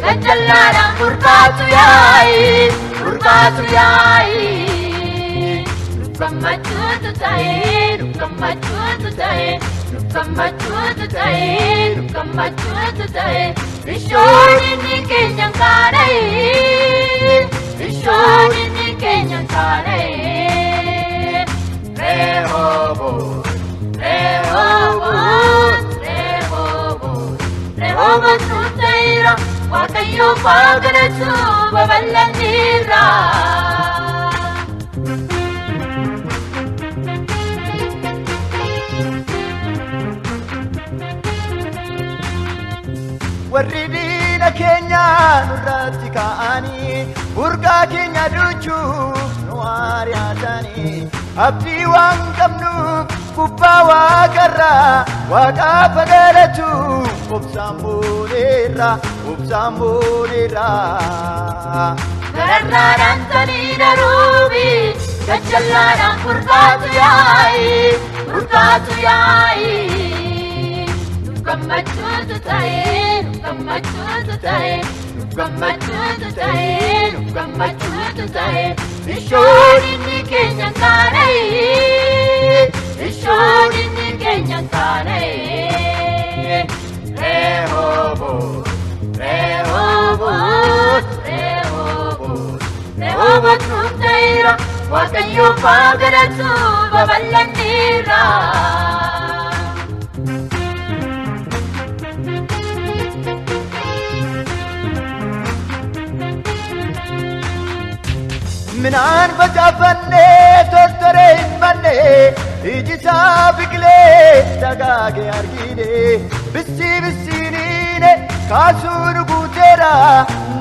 Ganjallaadhaan burqaatu yaa'i, burqaatu yaa'i. Nuuf gammachuutu ta'e, nuuf gammachuutu ta'e, nuuf gammachuutu ta'e, nuuf gammachuutu ta'e. Bishoon inni keenya kaana'e, bishoon inni keenya kaana'e. Rehoboot, Rehoboot, Rehoboot, Rehoboot nuuf ta'eera, Waaqayyo galatu babal'anneerra. Warri diina keenya nurratti ka'anii burqaa keenya duuchuuf nu ari'atanii abdii waan qabnuuf gubbaa waaqarraa waaqaaf galatu obsaan booneerra obsaan booneerra. Gararraadhaan taniidha ruubi, ganjallaadhaan burqaatu yaa'i, burqaatu yaa'i. Nuuf gammachuutu ta'e, nuuf gammachuutu ta'e, nuuf gammachuutu ta'e, nuuf gammachuutu ta'e. Bishoon inni keenya kaana'e, bishoon inni keenya kaana'e. Rehoboot, Rehoboot, Rehoboot, Rehoboot nuuf ta'eera, Waaqayyo galatu babal'anneerra. Midhaan facaafannee tortoree hin banne iji isaa biqilee dagaagee argine bissi bissiniine kaasuu nu guuteera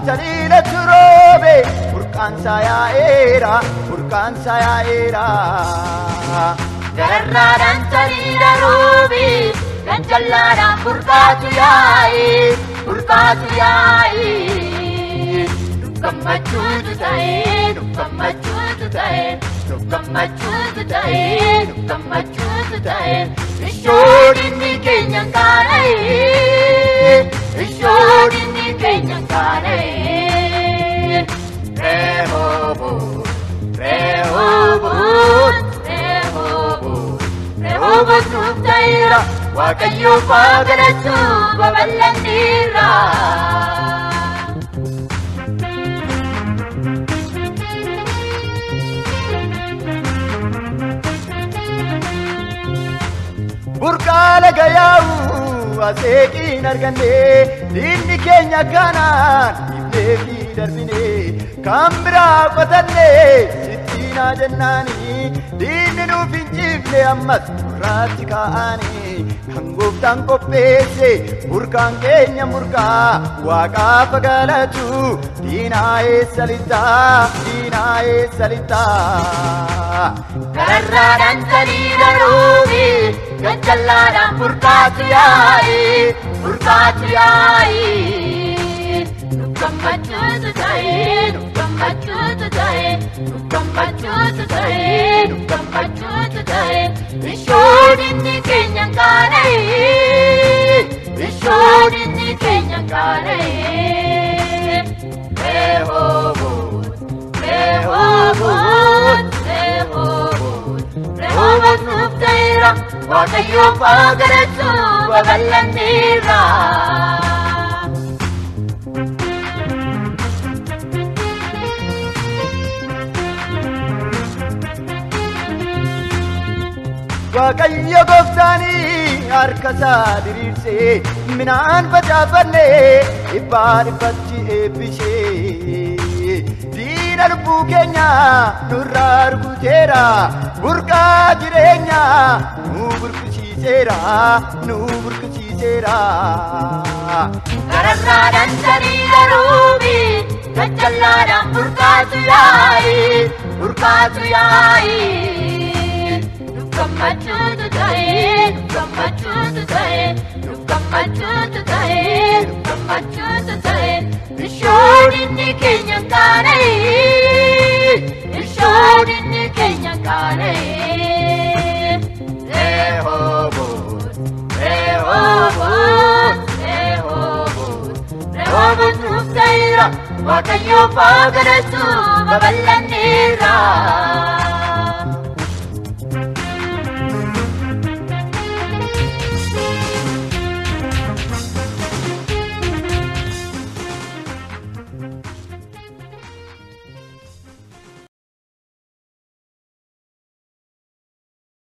taliila turoobe burqaansaa yaa'eera burqaansaa yaa'eera. Gararraadhaan taliila ruubi, ganjallaadhaan burqaatu yaa'i, burqaatu yaa'i. Nuuf gammachuutu ta'e, nuuf gammachuutu ta'e, nuuf gammachuutu ta'e, nuuf gammachuutu ta'e. Bishoon inni keenya kaana'e, bishoon inni keenya kaana'e. Rehoboot, Rehoboot, Rehoboot, Rehoboot nuuf ta'eera, Waaqayyo galatu babal'anneerra. Burqaa laga yaa'u aseeqiin arganne diinni keenya kanaan dhiifnee fi darbine kan biraa qotanne sittiinaa jennaani diinni nuuf hin ciifne ammas nurratti kaa'anii kan gooftaan qopheesse burqaan keenya burqaa waaqaaf galatu diinaa eessa lixaa diinaa eessa lixaa. Gararraadhaan taliila ruubi, ganjallaadhaan burqaatu yaa'i, burqaatu yaa'i. Nuuf gammachuutu ta'e, nuuf gammachuutu ta'e, nuuf gammachuutu ta'e, nuuf gammachuutu ta'e. Bishoon inni keenya kaana'e, bishoon inni keenya kaana'e. Rehoboot, Rehoboot, Rehoboot, Rehoboot nuuf ta'eera, Waaqayyo galatu babal'anneerra. Waaqayyo gooftaanii harka isaa diriirsee midhaan facaafannee dhibbaa dhibbatti eebbisee diina lubbuu keenya nurraa rukuteera burqaa jireenyaa nu burqisiiseera nu burqisiiseera. Gararraadhaan taliila ruubi, ganjallaadhaan burqaatu yaa'i, burqaatu yaa'i. Nuuf gammachuutu ta'e, nuuf gammachuutu ta'e, nuuf gammachuutu ta'e, nuuf gammachuutu ta'e. Bishoon inni keenya kaana'e, bishoon inni keenya kaana'e. Rehoboot, Rehoboot, Rehoboot, Rehoboot nuuf ta'e. Waaqayyoof haa galatu babal'anneerra.